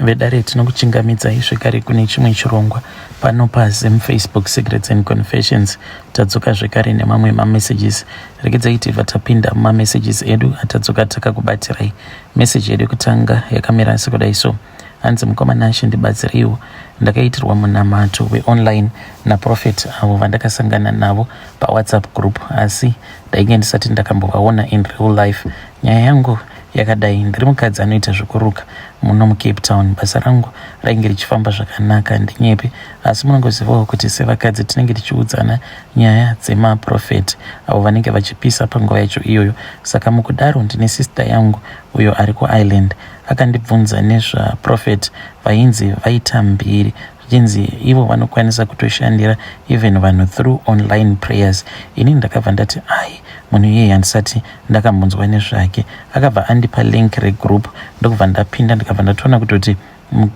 Vedare tinokuchingamidzai zvekare kune chimwe chirongwa pano paZim Facebook Secrets and Confessions. Tadzoka zvekare nemamwe mamessages. Regedzai tibva tapinda mumamessages edu atadzoka takakubatirai. Message yedu yekutanga yakamira sekudai so. Hanzi mukoma Nashe ndibatsireiwo. Ndakaitirwa munamato weonline naprophet avo vandakasangana navo paWhatsApp group asi ndainge ndisati ndakambovaona in real life. Nyaya yangu yakadai ndiri mukadzi anoita zvekuruka muno muCape Town. Basa rangu rainge richifamba zvakanaka ndinyepe, asi munongozivawo kuti sevakadzi tinenge tichiudzana nyaya dzemaprofeti avo vanenge vachipisa panguva yacho iyoyo. Saka mukudaro ndine sister yangu uyo ari kuIreland akandibvunza nezvaprofeti vainzi vaita mbiri zvichinzi ivo vanokwanisa kutoshandira even vanhu through online prayers. Ini ndakabva ndati ai munhu iyeye handisati ndakambonzwa nezvake. Akabva andipa link regroup ndokubva ndapinda ndikabva ndatoona kutoti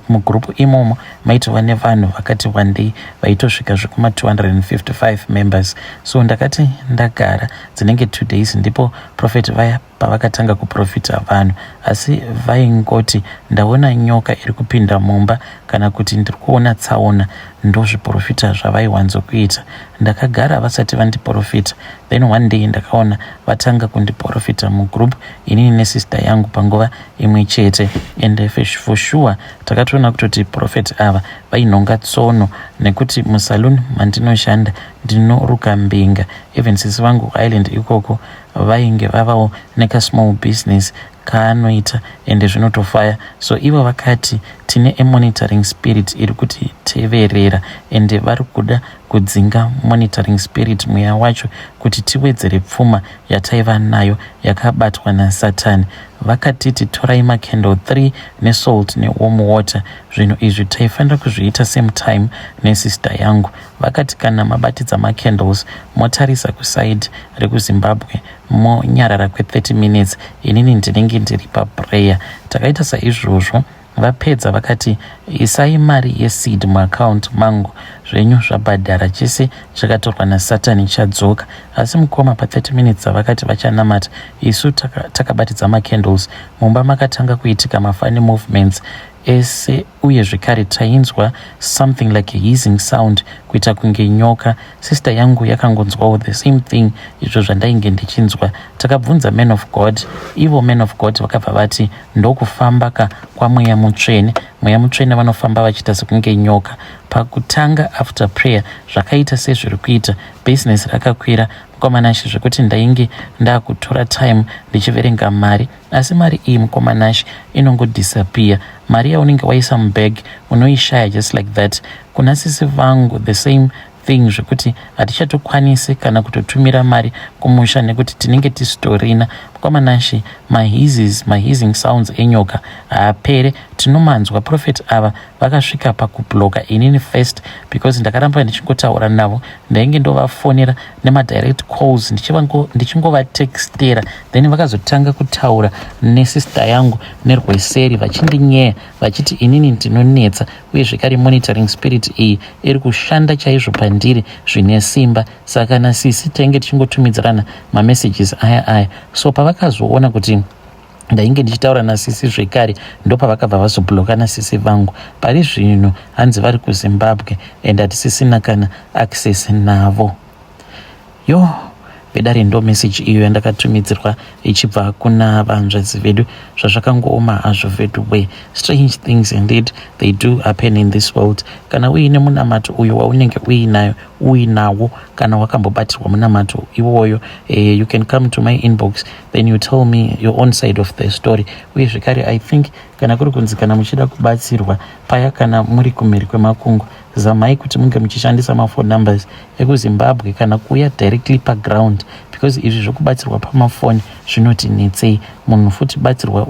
mugroup imomo maitova nevanhu vakati wandei vaitosvika zvekuma 255 members. So ndakati ndagara dzinenge 2 days ndipo prophet vaya pavakatanga kuprofita vanhu, asi vaingoti ndaona nyoka iri kupinda mumba kana kuti ndiri kuona tsaona, ndozviprofita zvavaiwanzokuita. Ndakagara vasati vandiprofita, then one day ndakaona vatanga kundiprofita mugroup inini nesister yangu panguva imwe chete, and for sure takatoona kutoti prophet ava vainhonga tsono nekuti musalon mandinoshanda ndinoruka mbinga. Even sisi vangu kuIreland ikoko vainge vavawo nekasmall business kaanoita ende zvinotofaya. So ivo vakati tine amonitoring spirit iri kutiteverera ende vari kuda kudzinga monitoring spirit, mweya wacho, kuti tiwedzere pfuma yataiva nayo yakabatwa nasatani. Vakatiti torai macandle 3 nesalt newarm water. Zvinhu izvi taifanira kuzviita same time nesister yangu. Vakati kana mabatidza macandles motarisa kuside rekuZimbabwe, monyarara kwe30 minutes, inini ndinenge ndiri paprayer. Takaita saizvozvo. Vapedza vakati isai mari yeseed muaccount mangu, zvenyu zvabhadhara, chese chakatorwa nasatani chadzoka. Asi mukoma, pa30 minutes dzavakati vachanamata isu takabatidza taka macandles, mumba makatanga kuitika mafunny movements ese uye zvekare tainzwa something like a hissing sound, kuita kunge nyoka. Sister yangu yakangonzwawo the same thing izvo zvandainge ndichinzwa. Takabvunza man of God. Ivo man of God vakabva vati ndokufamba ka kwamweya mutsvene, mweya mutsvene vanofamba vachiita sekunge nyoka. Pakutanga after prayer zvakaita sezviri kuita business rakakwira, mukoma Nashe, zvekuti ndainge ndakutora time ndichiverenga mari, asi mari iyi, mukoma Nashe, inongodisappear. Mari yaunenge waisa mubag unoishaya just like that. Kuna sisi vangu the same thing, zvekuti hatichatokwanisi kana kutotumira mari kumusha nekuti tinenge tisitorina. Mukoma Nashe, mahisses, mahissing sounds enyoka haapere, tinomanzwa. Prophet ava vakasvika pakublocka inini first because ndakaramba ndichingotaura navo. Ndainge ndovafonera nemadirect calls, ndichingovatextera. Then vakazotanga kutaura nesister yangu nerweseri vachindinyeya vachiti inini ndinonetsa uye zvekare monitoring spirit iyi iri kushanda chaizvo pandiri zvine simba. Saka nasisi tainge tichingotumidzirana mamessages aya aya. So pavakazoona kuti ndainge ndichitaura nasisi zvekare, ndopavakabva vazoblocka nasisi vangu. Pari zvino hanzi vari kuZimbabwe and hatisisina kana access navo. Yo vedare, ndo message iyo yandakatumidzirwa ichibva kuna vanzvadzi vedu. Zvazvakangooma hazvo vedu. Strange things indeed, they do happen in this world. Kana uine munamato uyo waunenge uinayo uinawo, kana wakambobatirwa munamato iwoyo, you can come to my inbox, then you tell me your own side of the story. Uye zvekare I think kana kuri kunzi kana muchida kubatsirwa paya, kana muri kumhiri kwemakungwa, zamai kuti munge muchishandisa maphone numbers ekuZimbabwe kana kuuya directly paground, because izvi zvokubatsirwa pamafoni zvinoti netsei. Munhu futi batsirwa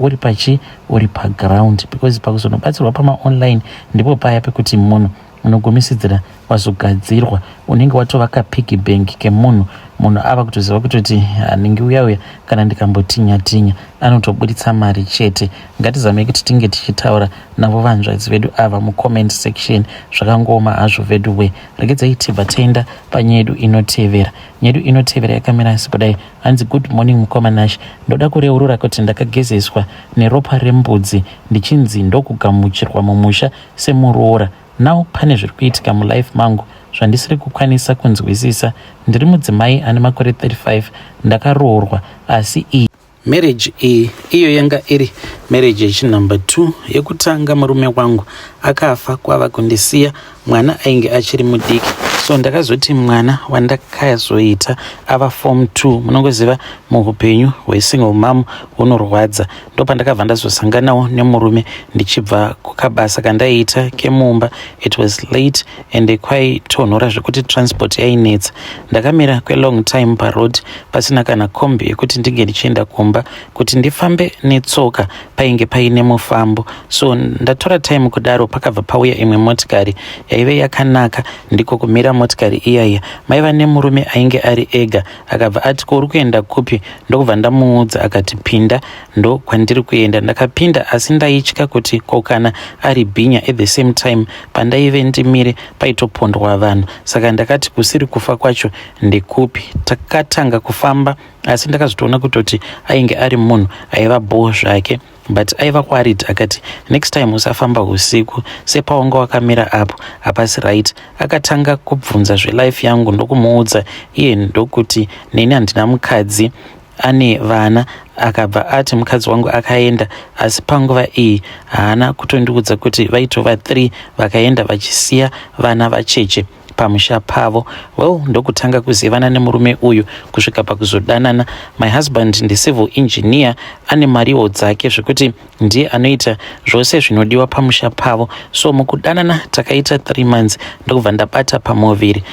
uri paground, because pakuzonobatsirwa pamaonline ndipo paya pekuti munhu Unogumisidzira wazogadzirwa, unenge watova kapiggy bank kemunhu. Munhu ava kutoziva kutoti hanenge uya uya, kana ndikambotinya tinya anotoburitsa mari chete. Ngatizamei kuti tinge tichitaura navo vanzvadzi vedu ava mucomment section. Zvakangooma hazvo vedu we. Regedzai tibva taenda panyaya yedu inotevera. Nyaya yedu inotevera yakamira sekudai. Hanzi, "Good morning, mukoma Nash. Ndoda kureurura kuti ndakagezeswa neropa rembudzi ndichinzi ndokugamuchirwa mumusha semuroora. Now pane zviri kuitika mulife mangu zvandisiri kukwanisa kunzwisisa. Ndiri mudzimai ane makore 35, ndakaroorwa, asi iyi marriage iyi, iyo yanga iri marriage yechinumber 2. Yekutanga murume wangu akafa kwava kundisiya mwana ainge achiri mudiki. So ndakazoti mwana wandakazoita ava form 2. Munongoziva muupenyu hwesingle mom hunorwadza. Ndopandakabva ndazosanganawo nemurume ndichibva kukabasa kandaiita kemumba. It was late and kwaitonhora zvekuti transport yainetsa. Ndakamira kwelong time paroad pasina kana kombi yekuti ndinge ndichienda kumba. Kuti ndifambe netsoka painge paine mufambo. So ndatora time kudaro, pakabva pauya imwe motikari yaive yakanaka. Ndiko kumira motikari iyaiya, maiva nemurume ainge ari ega. Akabva ati, "Ko uri kuenda kupi?" Ndokubva ndamuudza. Akati, "Pinda, ndo kwandiri kuenda." Ndakapinda, asi ndaitya kuti ko kana ari bhinya? At the same time pandaive ndimire paitopondwa vanhu, saka ndakati kusiri kufa kwacho ndekupi? Takatanga kufamba, asi ndakazotoona kutoti ainge ari munhu aiva bhoo zvake, but aiva worried. Akati, "Next time usafamba usiku, sepawanga wakamira apo hapasi right." Akatanga kubvunza zvelife yangu, ndokumuudza. Iye ndokuti, "Neni handina mukadzi ane vana." Akabva ati, "Mukadzi wangu akaenda," asi panguva iyi haana kutondiudza kuti vaitova 3 vakaenda vachisiya vana vacheche pamusha pavo. Well, ndokutanga kuzivana nemurume uyu kusvika pakuzodanana. My husband ndecivil engineer, ane mariwo dzake zvekuti ndiye anoita zvose zvinodiwa pamusha pavo. So mukudanana takaita 3 months, ndokubva ndabata pamuviri.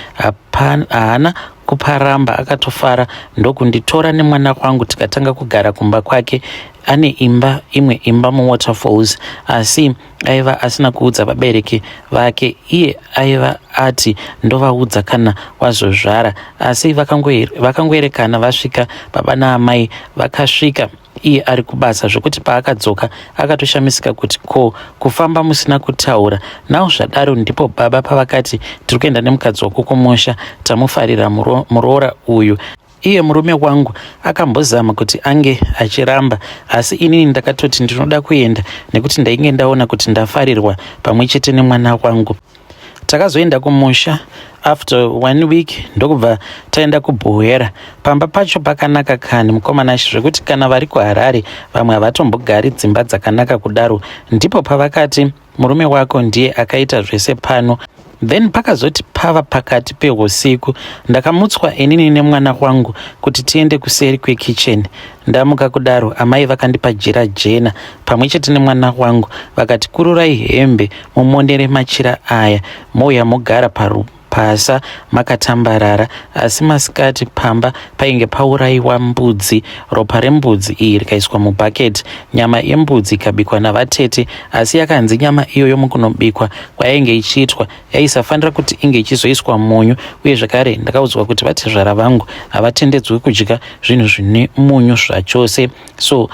Haana kuparamba, akatofara ndokunditora nemwana wangu, tikatanga kugara kumba kwake. Ane imba, imwe imba muWaterfalls, asi aiva asina kuudza vabereki vake. Iye aiva ati, "Ndovaudza kana wazozvara." Asi vakangoerekana vasvika, baba naamai vakasvika iye ari kubasa, zvokuti paakadzoka akatoshamisika kuti, "Ko kufamba musina kutaura?" Nawo zvadaro, ndipo baba pavakati, "Tiri kuenda nemukadzi wako kumusha, tamufarira muroora uyu." Iye murume wangu akambozama kuti ange achiramba, asi inini ndakatoti ndinoda kuenda nekuti ndainge ndaona kuti ndafarirwa pamwe chete nemwana wangu. Takazoenda kumusha after one week, ndokubva taenda kuBuhera. Pamba pacho pakanaka kani, mukomanashi, zvekuti kana vari kuHarare vamwe havatombogari dzimba dzakanaka kudaro. Ndipo pavakati, "Murume wako ndiye akaita zvese pano." Then pakazoti pava pakati peusiku, ndakamutswa inini nemwana wangu kuti tiende kuseri kwekicheni. Ndamuka kudaro, amai vakandipa jira jena pamwe chete nemwana wangu. Vakati, "Kururai hembe mumonere machira aya, mouya mugara parupasa makatambarara." Asi masikati pamba painge paurayiwa mbudzi, ropa rembudzi iyi rikaiswa mubhaketi, nyama yembudzi ikabikwa navatete. Asi yakanzi nyama iyoyo mukunobikwa kwayainge ichiitwa yaisafanira kuti inge ichizoiswa munyu. Uye zvakare ndakaudzwa kuti vatezvara vangu havatendedzwi kudya zvinhu zvine munyu zvachose. So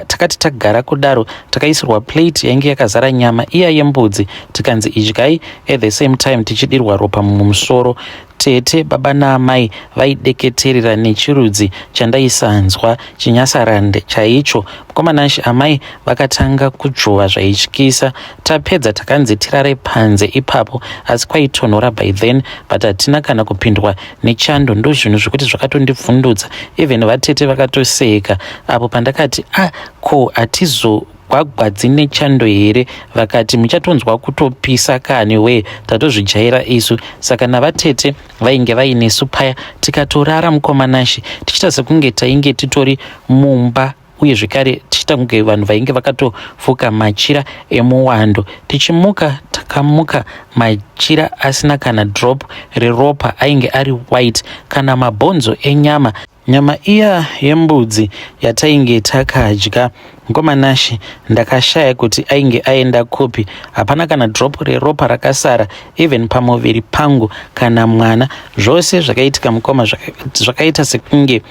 takati tagara kudaro, takaisirwa plate yainge yakazara nyama iya yembudzi, tikanzi, "Idyai." At the same time tichidirwa ropa mumusoro. Tete, baba naamai vaideketerera nechirudzi chandaisanzwa, chinyasarande chaicho. Mukomanashi, amai vakatanga kudzvova zvaityisa. Tapedza, takanzi tirare panze ipapo, asi kwaitonhora by then, but hatina kana kupindwa nechando. Ndo zvinhu zvekuti zvakatondibvundudza. Even vatete vakatoseka apo pandakati, "A ah, ko hatizo gwagwadzi nechando here?" Vakati, "Muchatonzwa kutopisa kani we, tatozvijaira isu." Saka navatete vainge vainesu paya, tikatorara, mukomanashi, tichiita sekunge tainge titori mumba, uye zvekare tichiita kunge vanhu vainge vakatofuka machira emuwando. Tichimuka, takamuka machira asina kana drop reropa, ainge ari white, kana mabhonzo enyama. Nyama iya yembudzi yatainge takadya Mukoma Nashe, ndakashaya kuti ainge aenda kupi. Hapana kana drop reropa rakasara even pamuviri pangu kana mwana. Zvose zvakaitika mukoma zvakaita sekunge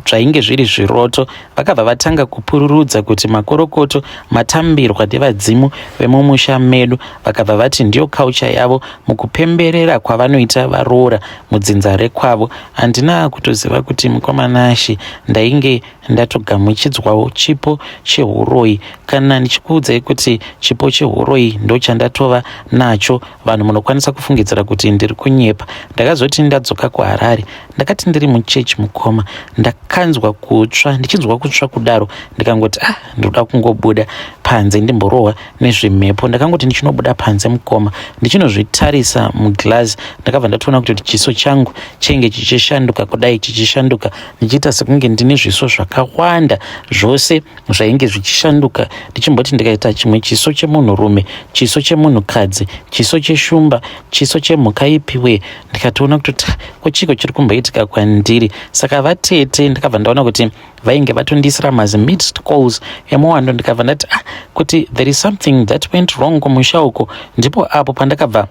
zvainge zviri zviroto. Vakabva vatanga kupururudza kuti makorokoto matambirwa nevadzimu vemumusha medu. Vakabva vati ndiyo culture yavo mukupemberera kwavanoita varoora mudzinza rekwavo. Handina kutoziva kuti mukoma Nashe ndainge ndatogamuchidzwawo chipo chehuroyi. Kana ndichikuudzai kuti chipo chehuroyi ndochandatova nacho, vanhu munokwanisa kufungidzira kuti ndiri kunyepa. Ndakazoti ndadzoka kuHarare, ndakati ndiri muchechi mukoma, ndakanzwa kutsva. Ndichinzwa kutsva kudaro, ndikangoti ah, ndoda kungobuda panze ndimborohwa nezvemhepo. Ndakangoti ndichinobuda panze mukoma, ndichinozvitarisa muglass, ndakabva ndatoona kuti chiso changu chainge chichishanduka kudai, chichishanduka ndichiita sekunge ndine zviso zvakawanda, zvose zvainge zvichishanduka. Ndichimboti ndikaita chimwe chiso chemunhurume, chiso chemunhukadzi, chiso cheshumba, chiso chemhuka ipiwe. Ndikatoona kuti ko chiko chiri kumboitika kwandiri? Saka vatete ndakabva ndaona kuti vainge vatondiisira mazi missed calls emuwando. Ndikabva ndati ah, kuti there is something that went wrong kumusha uko. Ndipo apo pandakabva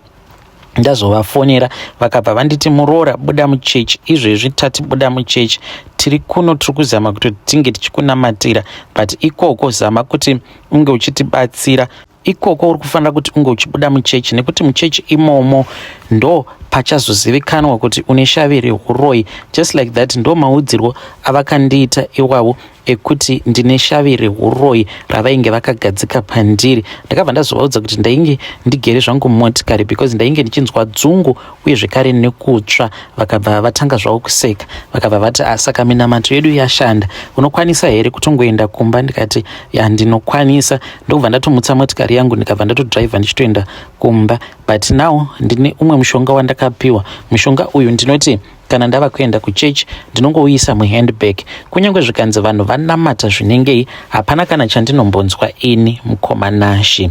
ndazovafonera, vakabva vanditi, "Muroora, buda muchechi izvezvi. Tati buda muchechi, tiri kuno, tiri kuzama kuti tinge tichikunamatira, but ikoko zama kuti unge uchitibatsira ikoko. Uri kufanira kuti unge uchibuda muchechi, nekuti muchechi imomo ndo pachazozivikanwa kuti une shavi rehuroyi." Just like that, ndo maudzirwo avakandiita iwawo ekuti ndine shavi rehuroyi ravainge vakagadzika pandiri. Ndakabva ndazovaudza kuti ndainge ndigere zvangu mumotikari because ndainge ndichinzwa dzungu uye zvekare nekutsva. Vakabva vatanga zvavo kuseka, vakabva vati, "Saka minamato yedu yashanda. Unokwanisa here kutongoenda kumba?" Ndikati, "Ya, ndinokwanisa." Ndokubva ndatomutsa motikari yangu, ndikabva ndatodhiraivha ndichitoenda kumba. But now ndine umwe mushonga wandakapiwa. Mushonga uyu ndinoti kana ndava kuenda kuchechi, ndinongouisa muhandbag. Kunyange zvikanzi vanhu vanamata zvinengei, hapana kana chandinombonzwa ini, mukoma Nashi.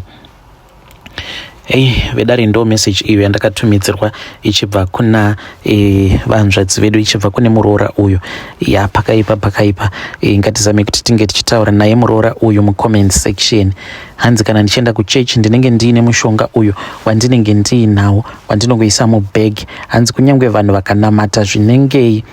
Ei vedare, ndo message iyo yandakatumidzirwa ichibva kuna vanzvadzi vedu, ichibva kune muroora uyu. Ya, pakaipa, pakaipa. Ngatizame kuti tinge tichitaura naye muroora uyu mucomment section. Hanzi kana ndichienda kuchechi, ndinenge ndiine mushonga uyu wandinenge ndiinawo, wandinongoisa mubag. Hanzi kunyange vanhu vakanamata zvinengei,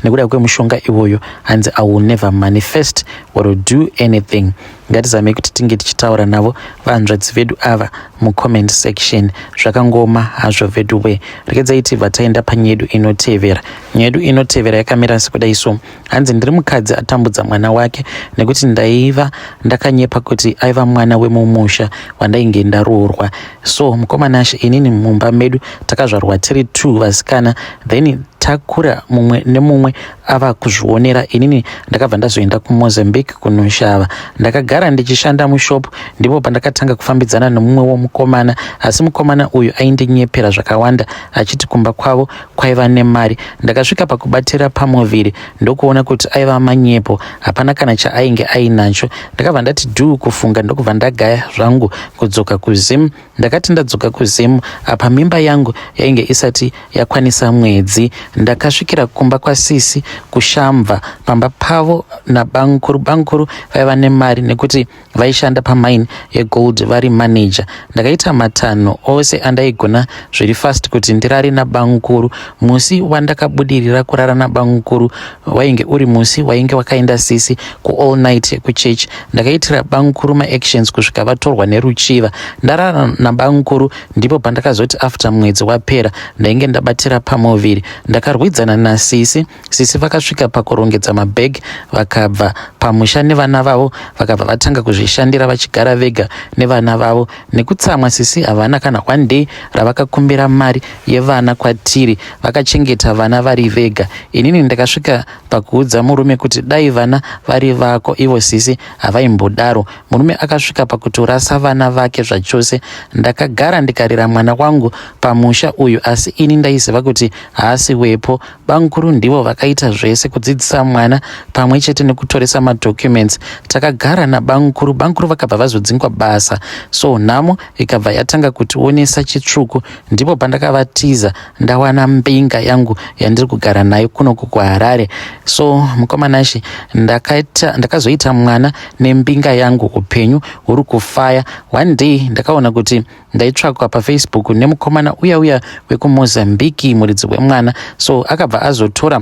nekuda kwemushonga iwoyo, hanzi I will never manifest or do anything. Ngatizamei kuti tinge tichitaura navo vanzvadzi vedu ava mucomment section. Zvakangoma hazvo veduwe. Regedzai tibva taenda panyaya yedu inotevera. Nyaya yedu inotevera yakamira sekudai so. Hanzi ndiri mukadzi atambudza mwana wake nekuti ndaiva ndakanyepa kuti aiva mwana wemumusha wandainge ndaroorwa. So mukoma Nashe, inini mumba medu takazvarwa tiri two vasikana, then takura mumwe nemumwe ava kuzvionera. Inini ndakabva ndazoenda kuMozambique kunoshava. Ndakagara ndichishanda mushop. Ndipo pandakatanga kufambidzana nemumwe womukomana, asi mukomana uyu aindinyepera zvakawanda achiti kumba kwavo kwaiva nemari. Ndakasvika pakubatira pamuviri, ndokuona kuti aiva manyepo, hapana kana chaainge ainacho. Ndakabva ndati dhuu kufunga, ndokubva ndagaya zvangu kudzoka kuZim. Ndakati ndadzoka kuZim, apa mimba yangu yainge isati yakwanisa mwedzi. Ndakasvikira kumba kwasisi kuShamva, pamba pavo nabankuru. Bankuru vaiva nemari nekuti vaishanda pamine yegold vari manager. Ndakaita matanho ose andaigona zviri fast kuti ndirare nabankuru. Musi wandakabudirira kurara nabankuru wainge uri musi wainge wakaenda sisi kuall night yekuchechi. Ndakaitira bankuru maactions kusvika vatorwa neruchiva. Ndarara nabankuru, ndipo pandakazoti after mwedzi wapera ndainge ndabatira pamuviri. Ndakarwidzana nasisi. Sisi vakasvika pakurongedza mabhegi, vakabva pamusha nevana vavo, vakabva vatanga kuzvishandira vachigara vega nevana vavo. Nekutsamwa, sisi havana kana one day ravakakumbira mari yevana kwatiri. Vakachengeta vana vari vega. Inini ndakasvika pakuudza murume kuti dai vana vari vako, ivo sisi havaimbodaro. Murume akasvika pakutorasa vana vake zvachose. Ndakagara ndikarera mwana wangu pamusha uyu, asi ini ndaiziva kuti haasi wepo. Bankuru ndivo vakaita zvese, kudzidzisa mwana pamwe chete nekutoresa madocuments. Takagara. bamukuru. Bamukuru vakabva vazodzingwa basa, so nhamo ikabva yatanga kutionesa chitsvuku. Ndipo pandakavatiza ndawana mbinga yangu yandiri kugara nayo kunoku kuHarare. So mukoma Nashe, ndakazoita mwana nembinga yangu, upenyu huri kufaya. One day ndakaona kuti ndaitsvakwa paFacebook nemukomana uya uya wekuMozambique, muridzi wemwana. So akabva azotora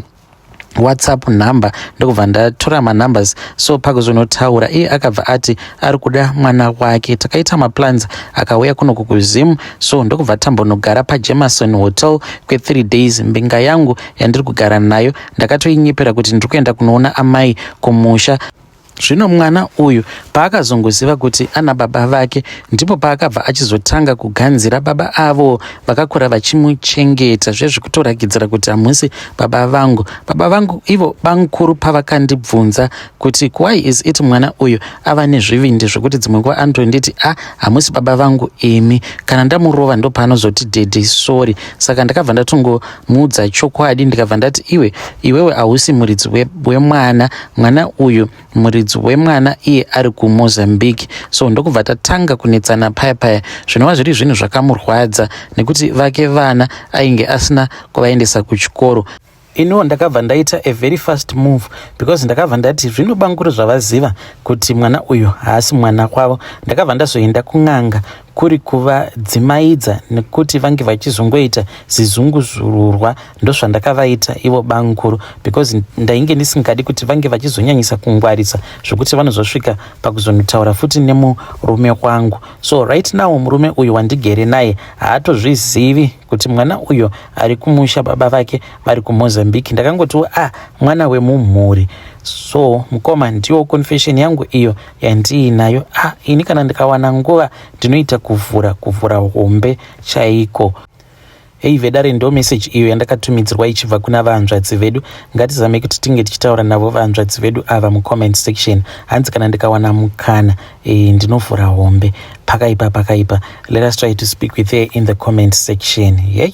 WhatsApp number, ndokubva ndatora manumbers. So pakuzonotaura, iye akabva ati ari kuda mwana wake. Takaita maplans, akauya kunoku kuZim. So ndokubva tambonogara paJameson Hotel kwe3 days. Mbinga yangu yandiri kugara nayo ndakatoinyepera kuti ndiri kuenda kunoona amai kumusha. Zvino mwana uyu paakazongoziva kuti ana baba vake, ndipo paakabva achizotanga kuganzira baba avo vakakura vachimuchengeta, zvezvekutorakidzira kuti hamusi baba vangu. Baba vangu ivo bamukuru pavakandibvunza kuti why is it mwana uyu ava nezvivindi zvekuti dzimwe nguva anotonditi, "A, hamusi baba vangu imi," kana ndamurova ndopaanozoti, "Daddy, sorry." Saka ndakabva ndatongomuudza chokwadi, ndikabva ndati, "Iwe, iwewe hausi muridzi wemwana. Mwana uyu, muridzi wemwana iye ari kuMozambique." So ndokubva tatanga kunetsana paya paya, zvinova zviri zvinhu zvakamurwadza nekuti vake vana ainge asina kuvaendesa kuchikoro. Iniwo ndakabva ndaita a very fast move because ndakabva ndati zvino bamukuru zvavaziva kuti mwana uyu haasi mwana kwavo, ndakabva ndazoenda kun'anga kuri kuvadzimaidza nekuti vange vachizongoita zizunguzururwa. Ndozvandakavaita ivo bamukuru because ndainge ndisingadi kuti vange vachizonyanyisa kungwarisa zvokuti vanozosvika pakuzonotaura futi nemurume wangu. So right now murume uyu wandigere naye haatozvizivi kuti mwana uyu ari kumusha, baba vake vari kuMozambique. Ndakangotiwo, "Ah, mwana wemumhuri." So mukoma, ndiwo confession yangu iyo yandiinayo. Ah, ini kana ndikawana nguva ndinoita kuvhura hombe chaiko. Hei vedare, ndo message iyo yandakatumidzirwa ichibva kuna vahanzvadzi vedu. Ngatizame kuti tinge tichitaura navo vahanzvadzi vedu ava mucomment section. Hanzi kana ndikawana mukana ndinovhura hombe. Pakaipa, pakaipa. Let us try to speak with her in the comment section. Yei.